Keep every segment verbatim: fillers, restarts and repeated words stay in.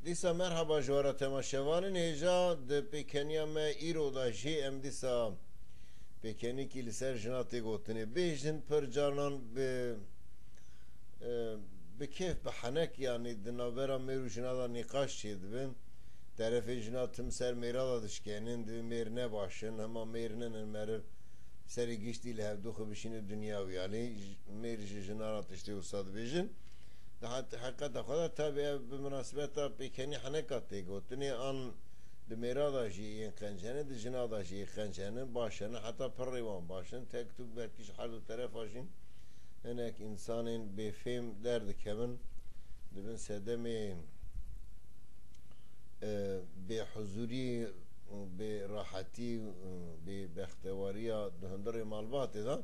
Dîsa merheba ji we re temaşevanên hêja, di pêkeniya me îro de jî em dîsa pêkenîkî li ser jina tê gotinê. Bêjin pir carinan bi, e, bi kêf, bi henek, yanî di navbera mêr û jina de nîqaş çêdibin. Terefê jina tim ser mêra de dişkenin, divê mêr ne baş in, hema mêr ninin meriv serê giştî li hevdû xwe bişîne dinya wî. Yanî j-, mêr ji jina re tiştê wisa dibêjin. Di hat-, heqeta xwe de tabî ev bi minasebeta pêkenî heneka tê gotinê, an di mêra de jî yên qenc hene, di jina de jî yên qenc hene, baş hene, heta pirrê wan baş in. Tek tûk belkî ji her du terefa jî hinek însanên bêfêm derdikevin, dibin sedemê, e, bêhuzurî, bêrahetî, bêbextewariya di hundirê malbatê de.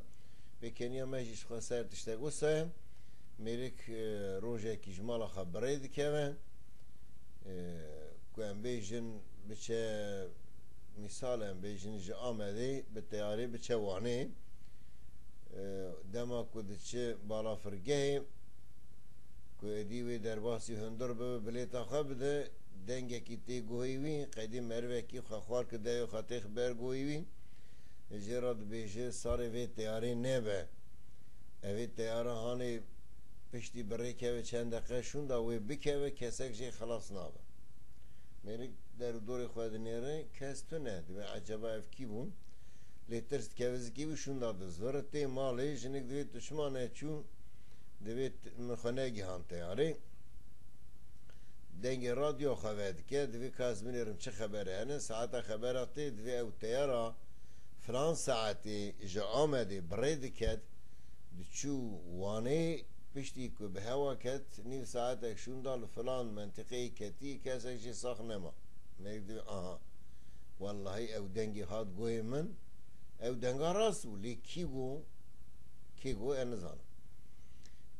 Pêkeniya me jî ji xwe ser tiştek wisa ye. Mêrik, e, rojekî ji mala xwe bi rê dikeve. E, ku em bêjin biçe, mîsal em bêjin ji Amedê bi teyarê biçe Wanê. E, dema ku diçe balafirgehê, ku êdî wê derbasî hundir bibe, bilêta xwe bide, dengekî tê guhê wî, qeydî merivekî xwe xwar ki devê xwe têx ber guhê wî. Jê re dibêje, sarê vê teyarê nebe. Evê teyara hanê piştî bi rê keve çend deqe şûnda wê bikeve, kesek jê xelas nabe. Mêrik der û dorê xwe dinêre, kes tune. Dibê, eceba ev kî bû? Lê tirs dikeve, zikê wî şûnda dizvire. Tê malê, jinik divê, tu çima neçû? Divê t-, min xwe negihan teyarê. Dengê radyo xwe vedike, divê ka ez binêrim çi xebere hene. Saeta xebera tê, divê ew teyara filan saetê ji Amedê bi rê diket, diçû Wanê, piştî ku bi hewa ket, nîv saetek şûnda li filan mentiqeyê ketî, kesek jê sax nema. Mêrik divê, aha, wellahî ew dengê hat guhê min, ew denga rast bû, lê kî got, kê got, ez nizanim.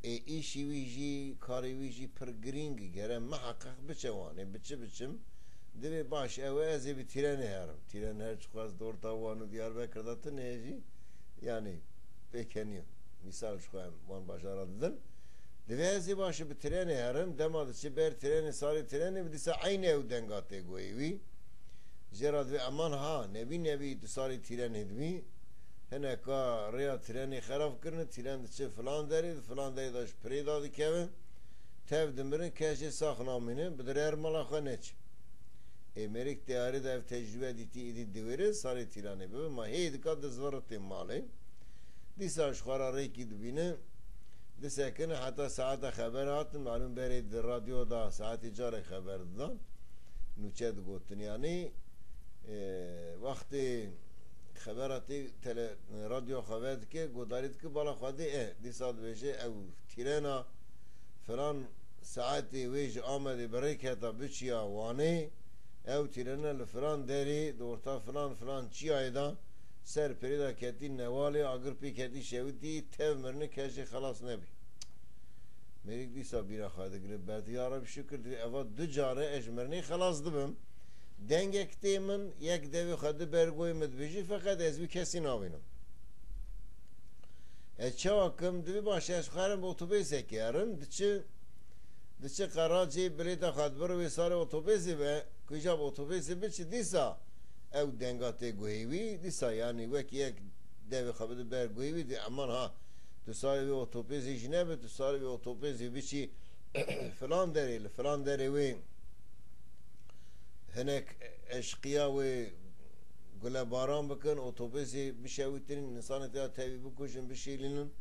Ê, îşî wî jî, karê wî jî pir girîng e, gere miheqeq biçe Wanê, bi çi biçim? Divê, baş, ew e, ez ê bi tîrenê herim. Tîren her çiqas di orta Wan û Diyarbekir de tune ye jî, yanî pêkenî, mîsal ji xwe em wan bajara didin. Divê ez ê, baş e, bi tîrenê herim, dema diçe ber tîrenê, sarê tîrenê, bi dîsa eynî ew denga tê guhê wî. Jê re divê, eman ha, nebî nebî tu sarê tîrenê dibî. Hineka rêya tîrenê xerab kirine, tîren diçe filan derê, di filan derê de ji pirê dadikeve. Tev dimirin, kes jê sax namîne, bi dirê her mala xwe neçe. Ê, mêrik teyarê de ev tecrûbe dîtî, êdî diwêre sarê tîranê bibe, ma hê dika dizvire tê malê. Dîsa ji xwe re rêkî dibîne, disekine heta saeta xeber hatin, malûm berê di radyo de saetê carê xeber didan. Nûçe digotin, yanî, e, wextê xebera tê tele-, radyo xeber dike, godarî dike, bala xwe dê, e, dîsa dibêje, ew tîrena filan saetê wê ji Amedê bi rê keta biçiya Wanê, ew tîrena li filan derê, di orta filan filan çiyayê de, ser pirê de ketî newalê, agir pê ketî şewitî, tev mirine, kes jê xelas nebî. Mêrik dîsa bîra xwe digire, berdî, ya Rebî şikir, divê eva du care ez ji mirinê xelas dibim. Dengek tê min, yek devê xwe di ber guhê min dibêjî, feqet ez wî kesî nabînim. Ez çawa kim? Divê, baş e, ez xwe herim bi otobêsekê herim, diçi, diçi qeracê bilêta xwe dibir wê sarê otobêsê be, ku îca bi otobêsê biçi, dîsa ew denga tê guhê wî, dîsa, yanî, wekî yek devê xwe bide ber guhê wî, dê, eman ha, tu sarê vê otobêsê jî nebe, tu sarê vê otobêsê biçî filan derê, li filan derê wê hinek eşqiya wê gulebaran bikin, otobêsê bişewitînin, însanê tê de tevî bikujin, bişîlînin,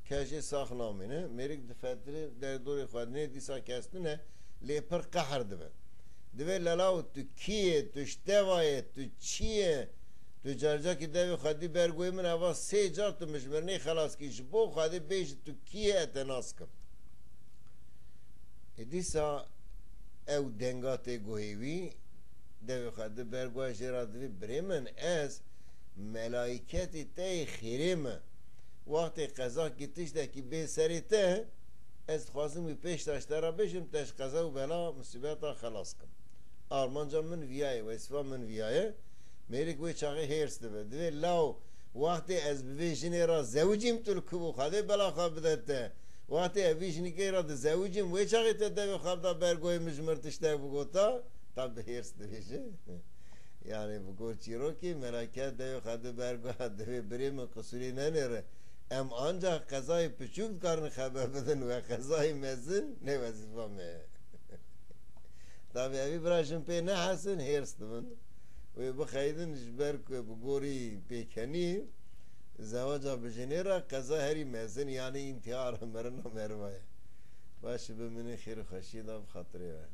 kes jê sax namîne. Mêrik difetire, derdorê xwe dinê, dîsa kes tune, lê pir qehr dibe. Divê, lelaw, tu kî yê, tu ji teva yê, tu çi yê? Tu carcakî devê xwe dî ber guhê min, eva sê car tu min ji mirinê xelas kî, ji bo Xwedê bêje tu kî yê, ez te nas kim. Ê, dîsa ew denga tê guhê wî, devê xwe di ber guhê jê re divê, birê min, ez melaîketê te yê xêrê me. Wextê qezakî tiştekî bê serê te, ez dixwazim wî pêş te ji te re bêjim, te ji qeza û bela, musîbeta xelas kim. Armanca min viya ye, wezîfa min viya ye. Mêrik wê çaxê hêrs dibe. Divê, law, wextê ez bi vê jinê re zewicîm, tu li ku bû, Xwedê bela xwe bide te. Wextê ev vî jinîkê re dizewicin, wê çaxê te devê xwe da bergoyê min ji mir tiştek bigota, ta bi hêrs dibêje. Yani bi gor çîrokê, meleke devê xwe di bergoya divê birê min qisûrê nenêre. Em ancak qezayê piçûk dikarin xeber bidin we qezayê mezin ne wezîfa me ye. Tabi evî bira jin pê nehesin, hêrs dibin. Wê bixeydin ji ber ku bi gorî pêkenî zewaca bi jinê re qeza herî mezin, yani întihar, mirina meriva ye. Baş, bi minê xêr û xweşiyê de bi xatirê we.